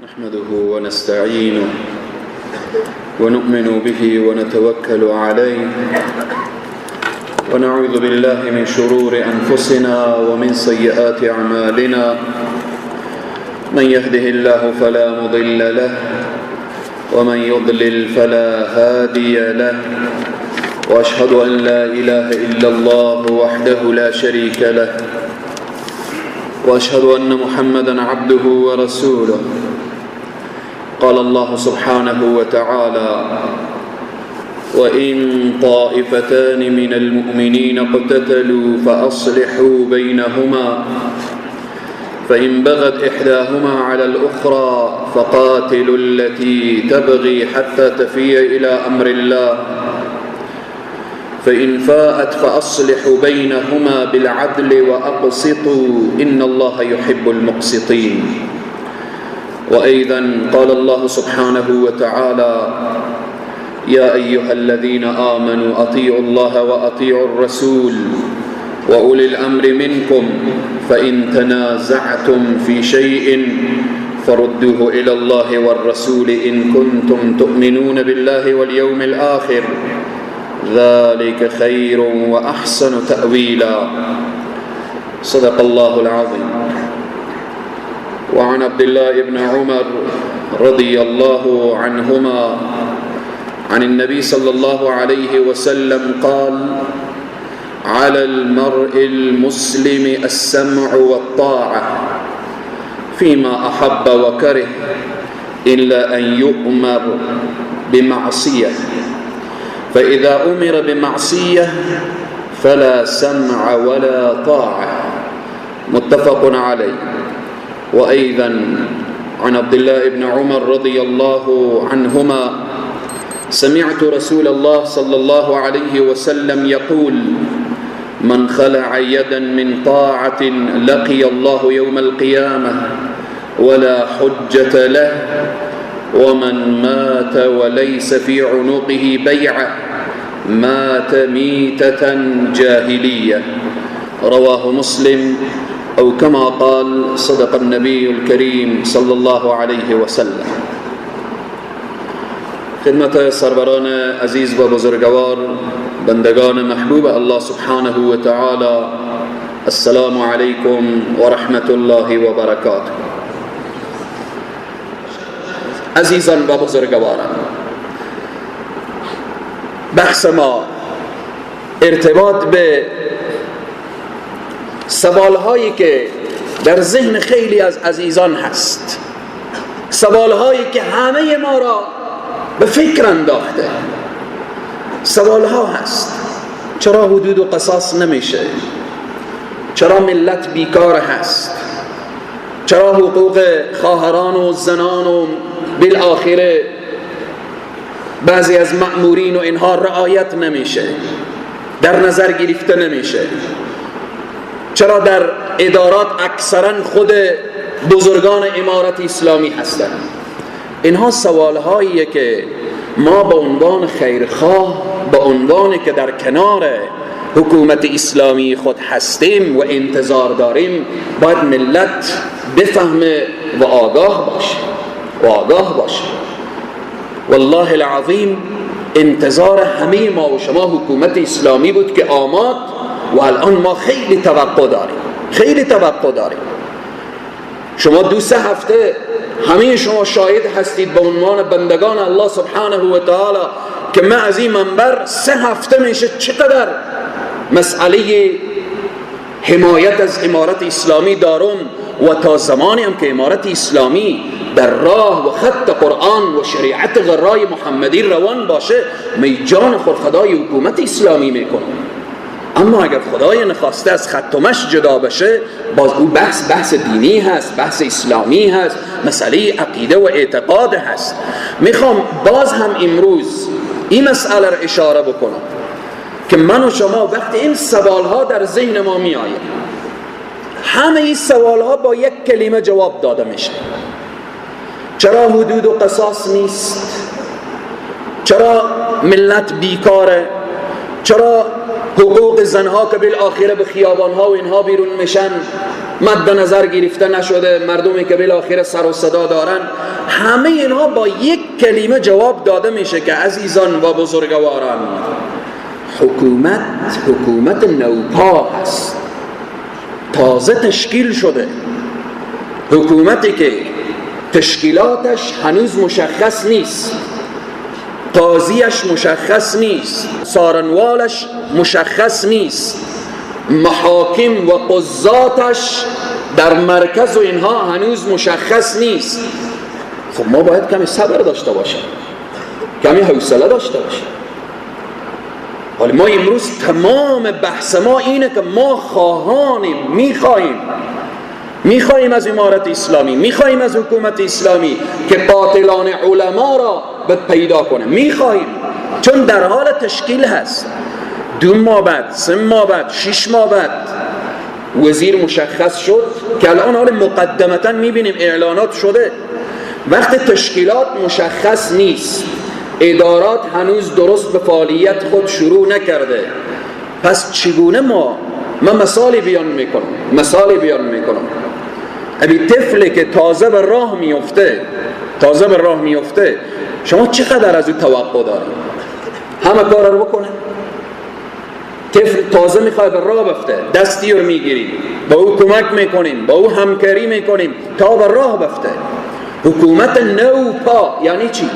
نحمده ونستعينه ونؤمن به ونتوكل عليه ونعوذ بالله من شرور أنفسنا ومن سيئات أعمالنا من يهده الله فلا مضل له ومن يضلل فلا هادي له وأشهد أن لا إله إلا الله وحده لا شريك له وأشهد أن محمدا عبده ورسوله. قال الله سبحانه وتعالى: وإن طائفتان من المؤمنين اقتتلوا فأصلحوا بينهما فإن بغت إحداهما على الأخرى فقاتلوا التي تبغي حتى تفيء إلى أمر الله فإن فاءت فأصلحوا بينهما بالعدل وأقسطوا إن الله يحب المقسطين. وأيضا قال الله سبحانه وتعالى: يا أيها الذين آمنوا أطيعوا الله وأطيعوا الرسول وأولي الأمر منكم فإن تنازعتم في شيء فردوه إلى الله والرسول إن كنتم تؤمنون بالله واليوم الآخر ذلك خير وأحسن تأويلا. صدق الله العظيم. وعن عبد الله بن عمر رضي الله عنهما عن النبي صلى الله عليه وسلم قال: على المرء المسلم السمع والطاعة فيما أحب وكره إلا أن يؤمر بمعصية، فإذا أمر بمعصية فلا سمع ولا طاعة. متفق عليه. وأيضا عن عبد الله بن عمر رضي الله عنهما: سمعت رسول الله صلى الله عليه وسلم يقول: من خلع يدا من طاعة لقي الله يوم القيامة ولا حجة له، ومن مات وليس في عنقه بيعة مات ميتة جاهلية. رواه مسلم، أو كما قال صدق النبي الكريم صلى الله عليه وسلم. خدمت سروران عزیز و بزرگوار، بندگان محبوب الله سبحانه و تعالی، السلام علیکم و رحمت الله و برکاته. عزیزان و بزرگواران، بحث ما ارتباط به سوالهایی که در ذهن خیلی از عزیزان هست، سوالهایی که همه ما را به فکر انداخته، سوالها هست: چرا حدود و قصاص نمیشه؟ چرا ملت بیکار هست؟ چرا حقوق خواهران و زنان و بالآخره بعضی از مأمورین و اینها رعایت نمیشه، در نظر گرفته نمیشه؟ چرا در ادارات اکثرا خود بزرگان امارت اسلامی هستند؟ اینها سوالهاییه که ما به عنوان خیرخواه، به عنوان که در کنار حکومت اسلامی خود هستیم و انتظار داریم، باید ملت بفهمه و آگاه باشه، و آگاه باشه. والله العظیم انتظار همه ما و شما حکومت اسلامی بود که آمد و الان ما خیلی توقع داریم، خیلی توقع داریم. شما 2-3 هفته همه شما شاهد هستید به عنوان بندگان الله سبحانه و تعالی که من از این منبر 3 هفته میشه چقدر مسئله حمایت از امارت اسلامی دارم و تا زمانی هم که امارت اسلامی در راه و خط قرآن و شریعت غرای محمدی روان باشه، می جان خود خدای حکومت اسلامی میکنم. اما اگر خدای نخواسته از خط و مش جدا بشه، باز او بحث دینی هست، بحث اسلامی هست، مسئله عقیده و اعتقاد هست. میخوام باز هم امروز این مسئله را اشاره بکنم که من و شما وقتی این سوالها در ذهن ما می آید، همه این سوالها با یک کلمه جواب داده میشه: چرا حدود و قصاص نیست؟ چرا ملت بیکاره؟ چرا حقوق زنها که بالآخره به خیابانها و اینها بیرون میشن مد نظر گرفته نشده، مردمی که بالآخره سر و صدا دارن، همه اینها با یک کلمه جواب داده میشه که عزیزان و بزرگواران، حکومت حکومت نوپا هست، تازه تشکیل شده، حکومتی که تشکیلاتش هنوز مشخص نیست، قاضیش مشخص نیست، سارنوالش مشخص نیست، محاکم و قضاتش در مرکز و اینها هنوز مشخص نیست. خب ما باید کمی صبر داشته باشیم، کمی حوصله داشته باشیم. حالا ما امروز تمام بحث ما اینه که ما خواهانیم، میخواهیم از امارت اسلامی، میخواهیم از حکومت اسلامی که قاتلان علما را پیدا کنه، میخواهیم، چون در حال تشکیل هست. 2 ماه بعد، 3 ماه بعد، 6 ماه بعد وزیر مشخص شد که الان حال مقدمتا میبینیم اعلانات شده. وقت تشکیلات مشخص نیست، ادارات هنوز درست به فعالیت خود شروع نکرده، پس چگونه من مثالی بیان میکنم، ابی طفلی که تازه به راه میفته، شما چقدر از او توقع دارید همه کار رو بکنه؟ طفل تازه میخواد به راه بفته، دستی رو میگیریم، با او کمک میکنیم، با او همکاری میکنیم تا به راه بفته. حکومت نوپا یعنی چی؟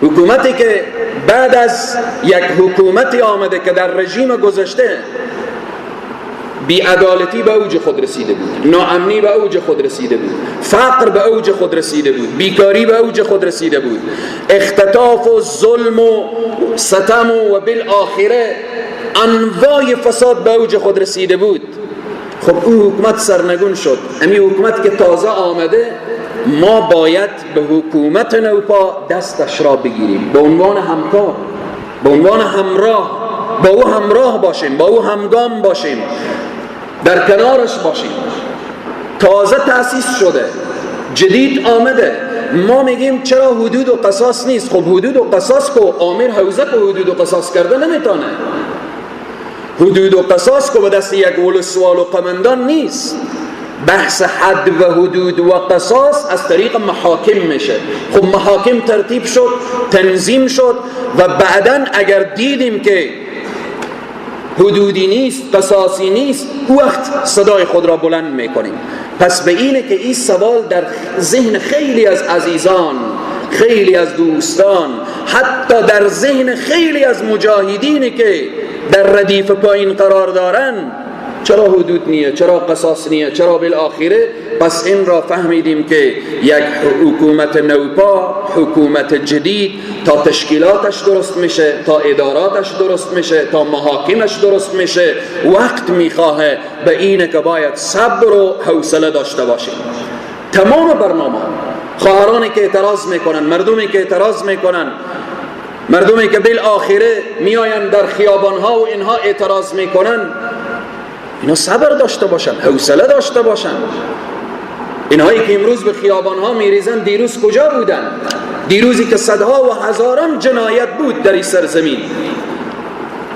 حکومتی که بعد از یک حکومتی آمده که در رژیم گذشته بی‌عدالتی به اوج خود رسیده بود، ناامنی به اوج خود رسیده بود، فقر به اوج خود رسیده بود، بیکاری به اوج خود رسیده بود، اختطاف و ظلم و ستم و بالآخره انواع فساد به اوج خود رسیده بود. خب او حکومت سرنگون شد. امی حکومت که تازه آمده، ما باید به حکومت نوپا دستش را بگیریم، به عنوان همکار، به عنوان همراه، با او همراه باشیم، با او همگام باشیم، در کنارش باشیم. تازه تأسیس شده، جدید آمده. ما میگیم چرا حدود و قصاص نیست؟ خب حدود و قصاص کو آمر حوزه کو حدود و قصاص کرده نمیتونه. حدود و قصاص کو به دست یک ولسوال و قمندان نیست. بحث حد و حدود و قصاص از طریق محاکم میشه. خب محاکم ترتیب شد، تنظیم شد و بعداً اگر دیدیم که حدودی نیست، قصاصی نیست، وقت صدای خود را بلند میکنیم. پس به اینه که این سوال در ذهن خیلی از عزیزان، خیلی از دوستان، حتی در ذهن خیلی از مجاهدینی که در ردیف پایین قرار دارن، چرا حدود نیه، چرا قصاص نیه، چرا بالآخره؟ پس این را فهمیدیم که یک حکومت نوپا، حکومت جدید، تا تشکیلاتش درست میشه، تا اداراتش درست میشه، تا محاکمش درست میشه، وقت میخواه. به اینه که باید صبر و حوصله داشته باشیم. تمام برنامه، خواهرانی که اعتراض میکنن، مردمی که اعتراض میکنن، مردمی که بالآخره میآیند در خیابانها و اینها اعتراض میکنن، اینا صبر داشته باشن، حوصله داشته باشن. اینهایی که امروز به خیابانها میریزن دیروز کجا بودن؟ دیروزی که صدها و هزاران جنایت بود در این سرزمین،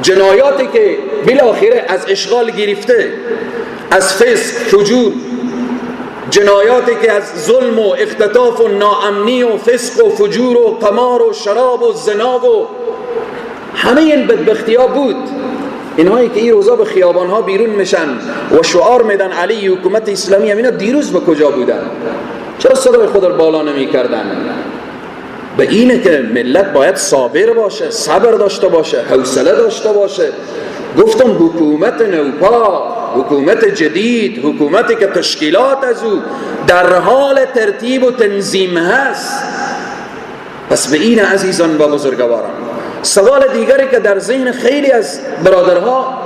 جنایاتی که بالاخره از اشغال گرفته، از فسق، فجور، جنایاتی که از ظلم و اختطاف و ناامنی و فسق و فجور و قمار و شراب و زنا و همه این بدبختی ها بود. اینهایی که این روزا به خیابانها بیرون میشن و شعار میدن علیه حکومت اسلامی، اینا دیروز به کجا بودن؟ چرا صدای خود رو بالا نمیکردن؟ به اینه که ملت باید صابر باشه، صبر داشته باشه، حوصله داشته باشه. گفتم حکومت نوپا، حکومت جدید، حکومتی که تشکیلات از او در حال ترتیب و تنظیم هست. پس به این عزیزان و بزرگواران، سوال دیگری که در ذهن خیلی از برادرها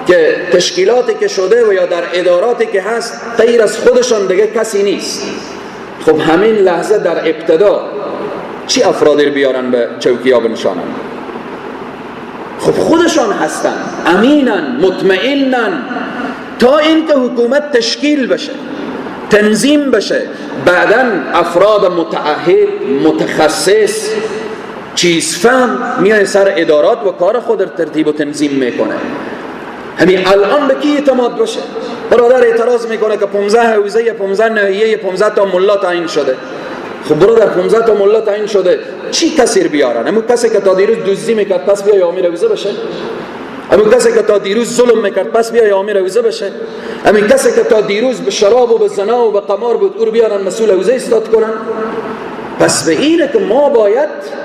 که تشکیلاتی که شده و یا در اداراتی که هست غیر از خودشان دیگه کسی نیست، خب همین لحظه در ابتدا چی افرادی رو بیارن به چوکی ها بنشانن؟ خب خودشان هستن، امینن، مطمئنن، تا اینکه حکومت تشکیل بشه، تنظیم بشه، بعداً افراد متعهد، متخصص، چیز فهم میای سر ادارات و کار خود ترتیب و تنظیم میکنه. همین الان به کی اعتماد باشه؟ برادر اعتراض میکنه که 15 حوزه، 15 ناحیه، 15 تا ملا تعیین شده. خب برادر 15 تا ملا تعیین شده، چی کسی بیارن؟ همون کسی که تا دیروز دزدی میکرد پس بیا امیر حوزه بشه، همون کسی که تا دیروز ظلم میکرد پس بیا امیر حوزه بشه، همین کسی که تا دیروز به شراب و به زنا و به قمار بود او رو بیارن مسئول حوزه استاد کنن. پس به اینه که ما باید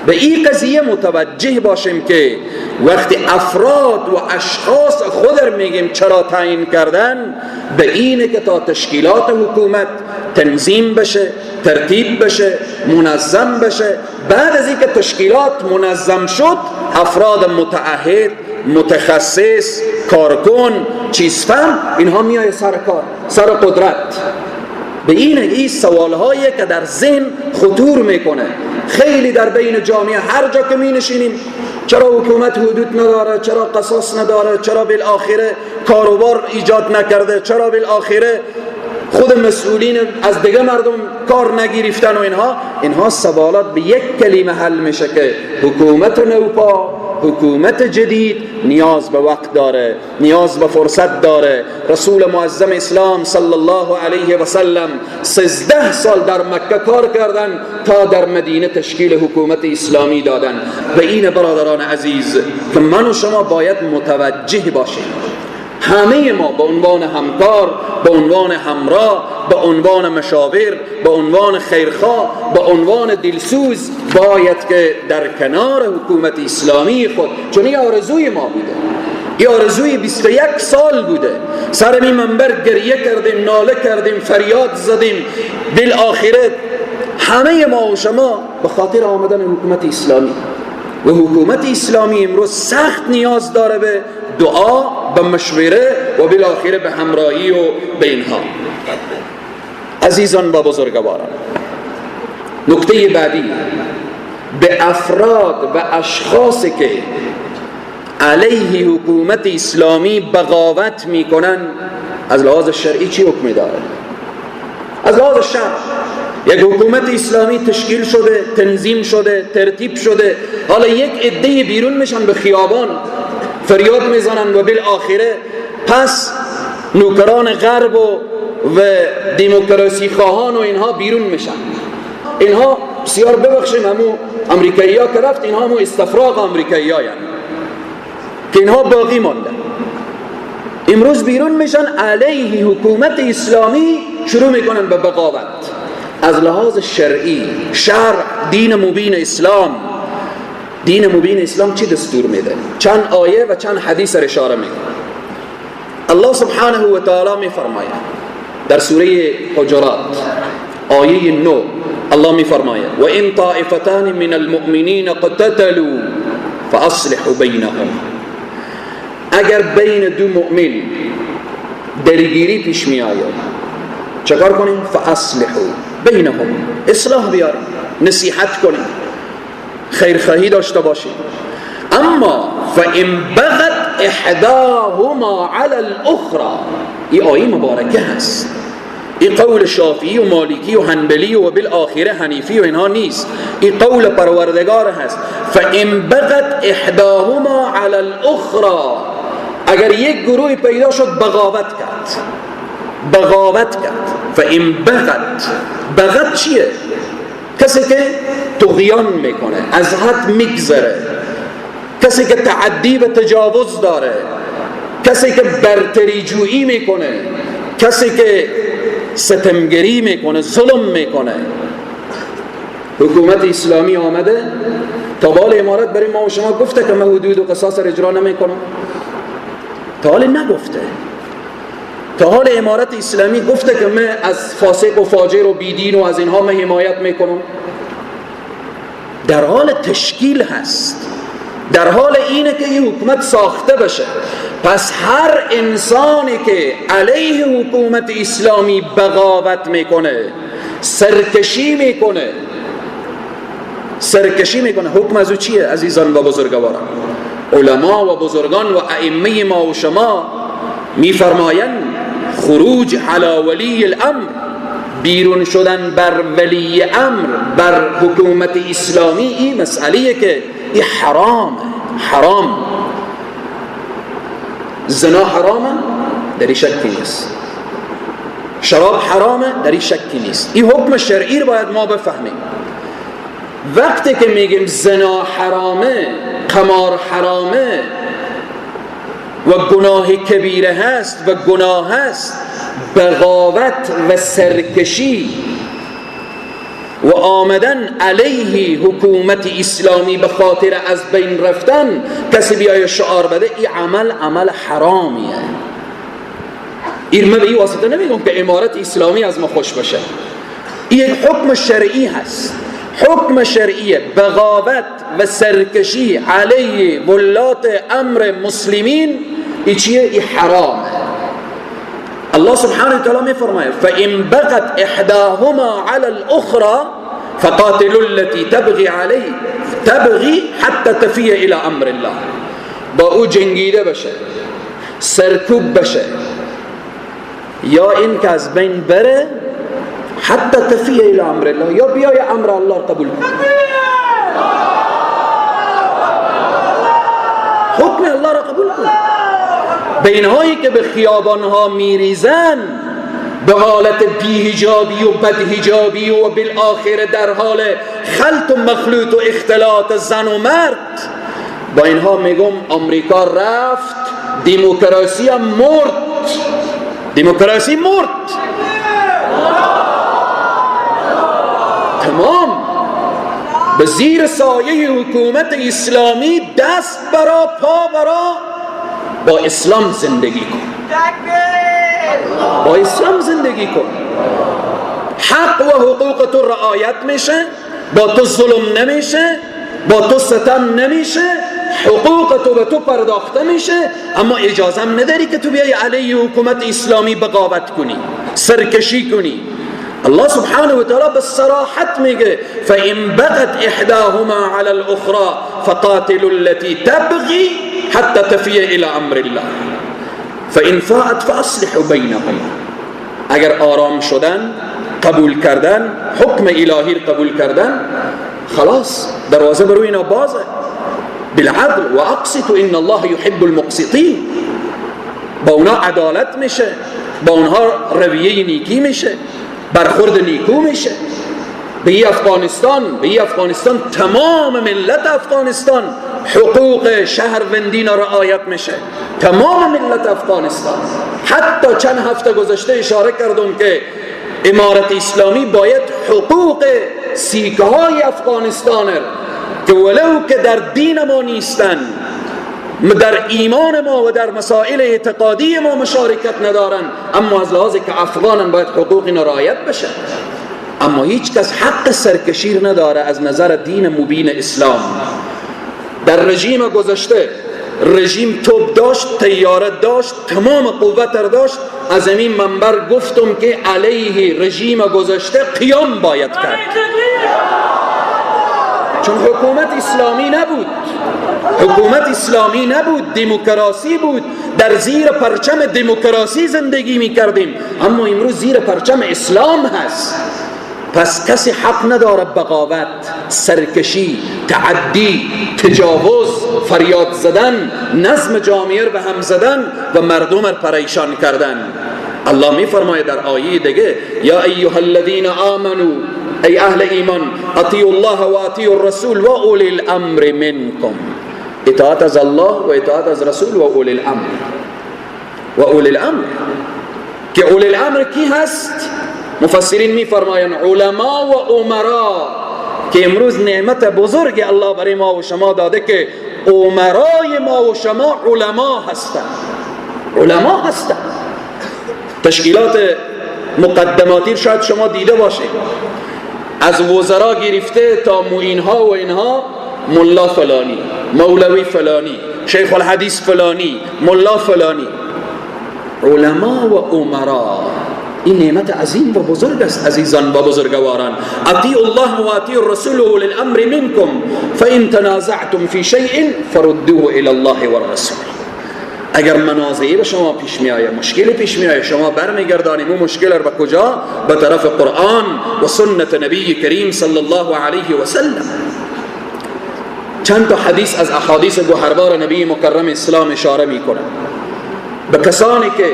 به این قضیه متوجه باشیم که وقتی افراد و اشخاص خود رو میگیم چرا تعیین کردن، به اینه که تا تشکیلات حکومت تنظیم بشه، ترتیب بشه، منظم بشه. بعد از اینکه تشکیلات منظم شد، افراد متعهد، متخصص، کارکن، چیزفهم، اینها میای سر کار، سر قدرت. به این سوالهایی که در ذهن خطور میکنه خیلی در بین جامعه، هر جا که می نشینیم چرا حکومت حدود نداره، چرا قصاص نداره، چرا بالآخره کاروبار ایجاد نکرده، چرا بالآخره خود مسئولین از دیگه مردم کار نگرفتن و اینها سوالات به یک کلمه حل میشه که حکومت نوپا، حکومت جدید نیاز به وقت داره، نیاز به فرصت داره. رسول معظم اسلام صلی الله علیه و سلم 13 سال در مکه کار کردن تا در مدینه تشکیل حکومت اسلامی دادن. و این برادران عزیز که من و شما باید متوجه باشیم، همه ما به عنوان همکار، به عنوان همراه، به عنوان مشاور، به عنوان خیرخواه، به عنوان دلسوز باید که در کنار حکومت اسلامی خود، چون این آرزوی ما بوده، این آرزوی 21 سال بوده، سر می منبر گریه کردیم، ناله کردیم، فریاد زدیم، بالآخره همه ما و شما به خاطر آمدن حکومت اسلامی. و حکومت اسلامی امروز سخت نیاز داره به دعا، به مشوره و بالاخره به همراهی و به اینها. عزیزان و بزرگواران، نکته بعدی، به افراد و اشخاصی که علیه حکومت اسلامی بغاوت میکنن از لحاظ شرعی چی حکمی داره؟ از لحاظ شرع یک حکومت اسلامی تشکیل شده، تنظیم شده، ترتیب شده، حالا یک عده بیرون میشن به خیابان فریاد میزنن و بالآخره پس نوکران غرب و دموکراسی خواهان و اینها بیرون میشن. اینها بسیار ببخشیم همو امریکایی ها که رفت، اینها همو استفراغ امریکایی ها، یعنی که اینها باقی ماندن، امروز بیرون میشن علیه حکومت اسلامی شروع میکنن به بغاوت. از لحاظ شرعی، شرع، دین مبین اسلام، دین مبین اسلام چی دستور میده؟ چند آیه و چند حدیث را اشاره میکنه. الله سبحانه و تعالی میفرماید در سوره حجرات آیه 9، الله میفرماید و ان طائفتان من المؤمنین قتتلوا فاصلحوا بینهم. اگر بین دو مؤمن درگیری پیش می آید چکار کنیم؟ فاصلحوا بینهم، اصلاح بیاریم، نصیحت کنیم، خیرخواهی داشته باشیم. اما فان بغت احداهما علی الاخرى، این آیه مبارکه هست، این قول شافعی و مالکی و حنبلی و بالآخره حنیفی و اینها نیست، این قول پروردگار هست. فان بغت احداهما علی الاخرى، اگر یک گروه پیدا شد بغاوت کرد، بغاوت کرد. فان بغت، بغت چیه؟ کسی که طغیان میکنه، از حد میگذره، کسی که تعدی و تجاوز داره، کسی که برتری جویی میکنه، کسی که ستمگری میکنه، ظلم میکنه. حکومت اسلامی آمده تا بال امارت برای ما و شما گفته که من حدود و قصاص را اجرا نمیکنم؟ تا حال نگفته. تا حال امارت اسلامی گفته که من از فاسق و فاجر و بیدین و از اینها من حمایت میکنم؟ در حال تشکیل هست، در حال اینه که این حکومت ساخته بشه. پس هر انسانی که علیه حکومت اسلامی بغاوت میکنه، سرکشی میکنه، سرکشی میکنه، حکم از او چیه عزیزان و بزرگواران؟ علما و بزرگان و ائمه ما و شما میفرمایند خروج علی ولی الامر، بیرون شدن بر ولی امر، بر حکومت اسلامی، این مسئله که این حرامه. حرام. زنا حرامه، در این شکی نیست. شراب حرامه، در این شکی نیست. این حکم شرعی رو باید ما بفهمیم. وقتی که میگیم زنا حرامه، قمار حرامه و گناه کبیره هست و گناه هست، بغاوت و سرکشی و آمدن علیه حکومت اسلامی به خاطر از بین رفتن کسی بیای شعار بده، این عمل عمل حرامیه. این من به این واسطه نمیگم که امارت اسلامی از ما خوش باشه. این یک حکم شرعی هست. حکم شرعیه بغاوت و سرکشی علیه ولات امر مسلمین، این چیه؟ این حرامه. الله سبحانه وتعالى میفرماید فإن بغت إحداهما على الأخرى فقاتلوا التي تبغي عليه تبغي حتى تفي إلى أمر الله. با او جنگیده بشه، سرکوب بشه، یا این که از بین بره، حتی تفیه الى امر الله، یا بیای امر الله قبول کن، حکم الله را قبول کن. بینهایی که به خیابانها میریزن به حالت بی‌حجابی و بدحجابی و بالآخره در حال خلط و مخلوط و اختلاط زن و مرد، با اینها میگم آمریکا رفت، دموکراسی هم مرد، دموکراسی مرد تمام. به زیر سایه حکومت اسلامی دست برا پا برا، با اسلام زندگی کن، با اسلام زندگی کن. حق و حقوق تو رعایت میشه، با تو ظلم نمیشه، با تو ستم نمیشه، حقوق تو به تو پرداخته میشه، اما اجازه نداری که تو بیای علیه حکومت اسلامی بغاوت کنی، سرکشی کنی. الله سبحانه و تعالی بالصراحت میگه فإن بغت إحداهما على الأخرى فقاتلوا التي تبغي حتى تفي إلى أمر الله فإن فاءت فأصلحوا بينهما. اگر آرام شدن، قبول کردن، حکم الهی رو قبول کردن، خلاص دروازه بروی اینا بازه. بالعدل و اقسطوا ان الله يحب المقسطین. با اونا عدالت میشه، با اونها رویه نیکی میشه، برخورد نیکو میشه. به افغانستان، تمام ملت افغانستان حقوق شهروندی رعایت میشه، تمام ملت افغانستان. حتی چند هفته گذشته اشاره کردم که امارت اسلامی باید حقوق سیکه های افغانستان که ولو که در دین ما نیستن، در ایمان ما و در مسائل اعتقادی ما مشارکت ندارن، اما از لحاظ که افغانن باید حقوق اینا رعایت بشه. اما هیچ کس حق سرکشی نداره از نظر دین مبین اسلام. در رژیم گذشته رژیم توپ داشت، طیاره داشت، تمام قوت را داشت. از این منبر گفتم که علیه رژیم گذشته قیام باید کرد، چون حکومت اسلامی نبود، حکومت اسلامی نبود، دموکراسی بود. در زیر پرچم دموکراسی زندگی می کردیم، اما امروز زیر پرچم اسلام هست. پس کسی حق نداره بغاوت، سرکشی، تعدی، تجاوز، فریاد زدن، نظم جامعه رو به هم زدن و مردم رو پریشان کردن. الله می فرماید در آیه دیگه یا ایها الذین آمنوا، ای اهل ایمان، اطیعوا الله و اطیعوا الرسول و اولی الامر منکم. اطاعت از الله و اطاعت از رسول و اولی الامر. و اولی الامر که اولی الامر کی هست؟ مفسرین میفرمایند علما و امرا، که امروز نعمت بزرگ الله برای ما و شما داده که امرای ما و شما علما هستند، علما هستند. تشکیلات مقدماتی شاید شما دیده باشید، از وزرا گرفته تا معینها و اینها، ملا فلانی، مولوی فلانی، شیخ الحدیث فلانی، ملا فلانی. علما و امرا، این نعمت عظیم و بزرگ است عزیزان و بزرگواران. اطیعوا الله و اطیعوا الرسول و اولی الامر منکم فان تنازعتم فی شیء فردوه الی الله والرسول. اگر منازعه به شما پیش می آید، مشکل پیش می آید، شما برمیگردانیم اون مشکل رو به کجا؟ به طرف قرآن و سنت نبی کریم صلی الله علیه و سلم. چند تا حدیث از احادیث گوهربار نبی مکرم اسلام اشاره میکنن به کسانی که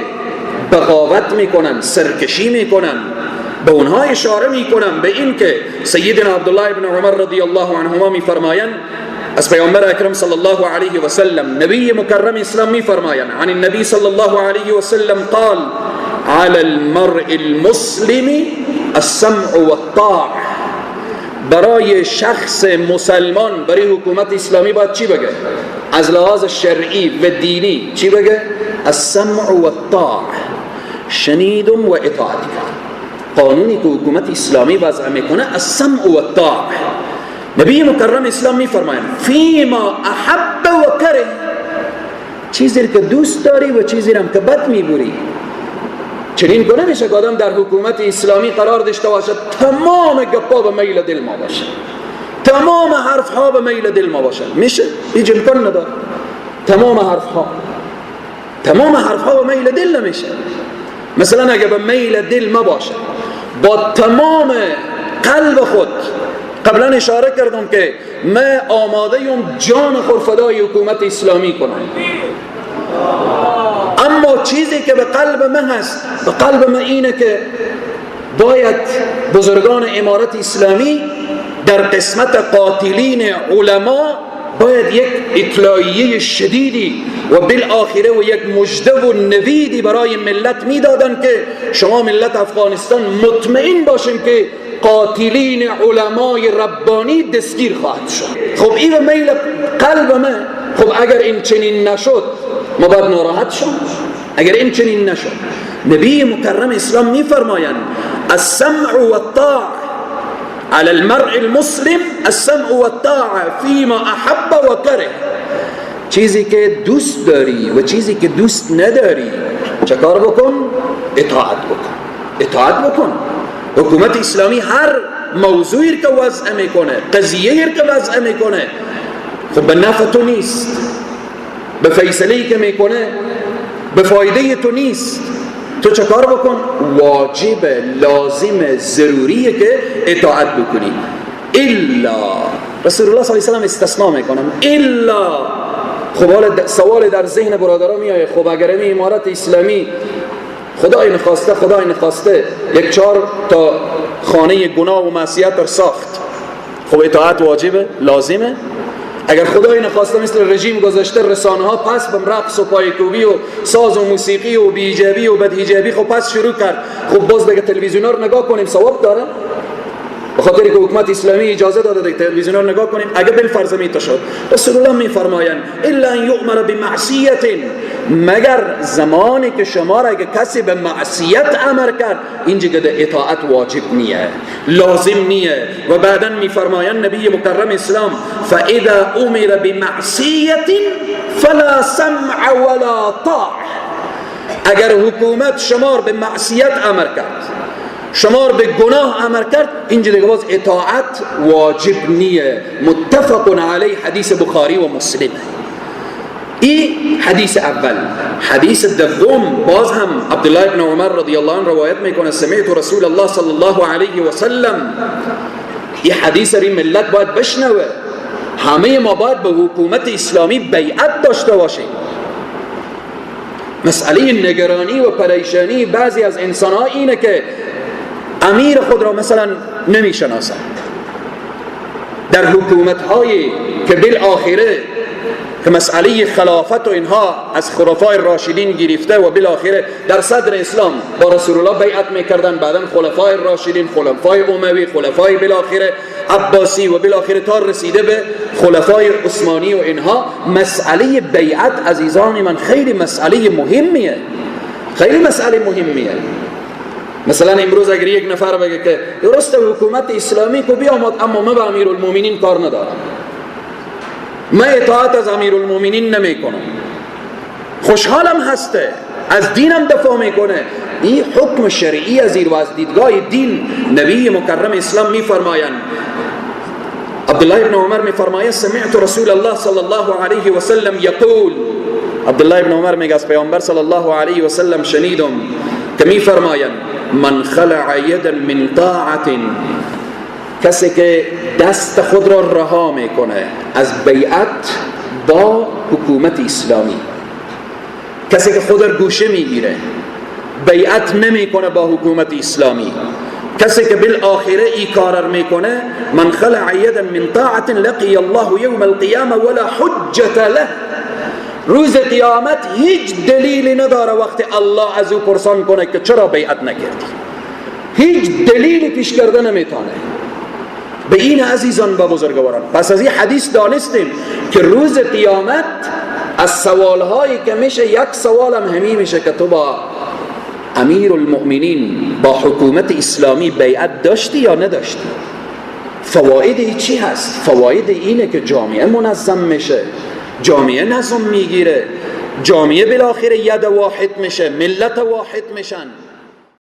بغاوت میکنن، سرکشی میکنن، به اونها اشاره میکنن به این که سیدنا عبدالله ابن عمر رضی الله عنهما میفرمایند از پیامبر اکرم صلی الله علیه و سلم، نبی مکرم اسلام میفرمایند عن النبی صلی الله علیه و سلم قال على المرء المسلم السمع والطاعه. برای شخص مسلمان، برای حکومت اسلامی باید چی بگه؟ از لحاظ شرعی و دینی چی بگه؟ السمع والطاعه، شنیدم و اطاعت کرد. قانونی که حکومت اسلامی وضع میکنه السمع والطاعه. نبی مکرم اسلام میفرمایند فیما احب و کره، چیزی که دوست داری و چیزی هم که بد میبری. چنین کنه میشه که آدم در حکومت اسلامی قرار داشته باشد تمام گپا به میل دل ما باشه، تمام حرف ها به میل دل ما باشه؟ میشه؟ هیچ امکان نداره. تمام حرف ها، تمام حرف ها به میل دل نمیشه. مثلا اگه به میل دل ما باشه با تمام قلب خود، قبلا اشاره کردم که من آماده ایم جان خود فدای حکومت اسلامی کنم، اما چیزی که به قلب من هست، به قلب من اینه که باید بزرگان امارت اسلامی در قسمت قاتلین علما باید یک اطلاعیه شدیدی و بالآخره و یک مژده و نویدی برای ملت میدادن که شما ملت افغانستان مطمئن باشیم که قاتلین علمای ربانی دستگیر خواهد شد. خب این میل قلب من. خب اگر این چنین نشد ما باید ناراحت شد. اگر این چنین نشد، نبی مکرم اسلام میفرمایند السمع والطاعه على المرء المسلم السمع والطاعه فيما احب وكره. چیزی که دوست داری و چیزی که دوست نداری چه کار بکن؟ اطاعت بکن، اطاعت بکن. حکومت اسلامی هر موضوعی که وضع میکنه، قضیه‌ای که وضع میکنه، خب به نفع تو نیست، به فیصله‌ای که میکنه به فایده تو نیست، تو چه کار بکن؟ واجب، لازم، ضروریه که اطاعت بکنی. الا رسول الله صلی الله علیه و سلم استثناء میکنم، الا. خب حالا سوال در ذهن برادران میایه، خب اگر این امارت اسلامی خدای نخواسته، خدای نخواسته یک 4 تا خانه گناه و معصیت را ساخت، خب اطاعت واجبه، لازمه؟ اگر خدای نخواسته مثل رژیم گذشته رسانه ها پس به رقص و پایکوبی و ساز و موسیقی و بی‌حجابی و بدحجابی خب پس شروع کرد، خب باز دیگه تلویزیون ها رو نگاه کنیم ثواب داره؟ به خاطر که حکومت اسلامی اجازه داده دیگه تلویزیون ها رو نگاه کنیم. اگه بالفرض میت شد، رسول الله میفرمایند الا ان یؤمر بمعصیت، مگر زمانی که شما را اگه کسی به معصیت امر کرد، اینجا که اطاعت واجب نیه، لازم نیه. و بعدا میفرمایند نبی مکرم اسلام فاذا امر بمعصیت فلا سمع ولا طاعه. اگر حکومت شما را به معصیت امر کرد، شما به گناه امر کرد، اینجا دیگه باز اطاعت واجب نیه. متفق علیه، حدیث بخاری و مسلم. این حدیث اول. حدیث دوم باز هم عبدالله ابن عمر رضی الله عنه روایت میکنه سمعت رسول الله صلی الله علیه و سلم. این حدیث را ملت باید بشنوه، همه ما باید به حکومت اسلامی بیعت داشته باشیم. مسئله نگرانی و پریشانی بعضی از انسانها اینه که امیر خود را مثلا نمیشناسند. در حکومت هایی که بالآخره که مسئله خلافت و اینها از خلفای راشدین گرفته و بالآخره در صدر اسلام با رسول الله بیعت میکردن، بعدا خلفای راشدین، خلفای اموی، خلفای بالآخره عباسی و بالآخره تا رسیده به خلفای عثمانی و اینها، مسئله بیعت عزیزان من خیلی مسئله مهمیه، خیلی مسئله مهمیه. مثلا امروز اگر یک نفر بگه که درست حکومت اسلامی کو بیامد اما من به امیرالمومنین کار ندارم، من اطاعت از امیرالمومنین نمی کنم، خوشحالم هسته، از دینم دفاع میکنه، این حکم شرعی از و از دیدگاه دین نبی مکرم اسلام میفرمایند، عبدالله ابن عمر میفرماید سمعت رسول الله صلی الله علیه و سلم یقول عبدالله ابن عمر میگه از پیامبر صلی الله علیه و سلم شنیدم که میفرمایند من خلع یدا من طاعة، کسی که دست خود را رها میکنه از بیعت با حکومت اسلامی، کسی که خود را گوشه میگیره، بیعت نمیکنه با حکومت اسلامی، کسی که بالآخره ای کار میکنه، من خلع یدا من طاعة لقی الله یوم القیامة ولا حجة له، روز قیامت هیچ دلیلی نداره وقتی الله از او پرسان کنه که چرا بیعت نکردی، هیچ دلیلی پیش کرده نمیتونه. به این عزیزان و بزرگواران، پس از این حدیث دانستیم که روز قیامت از سوالهایی که میشه یک سوال هم همی میشه که تو با امیر المؤمنین، با حکومت اسلامی بیعت داشتی یا نداشتی؟ فواید چی هست؟ فواید اینه که جامعه منظم میشه، جامعه نظم میگیره، جامعه بالاخره ید واحد میشه، ملت واحد میشن.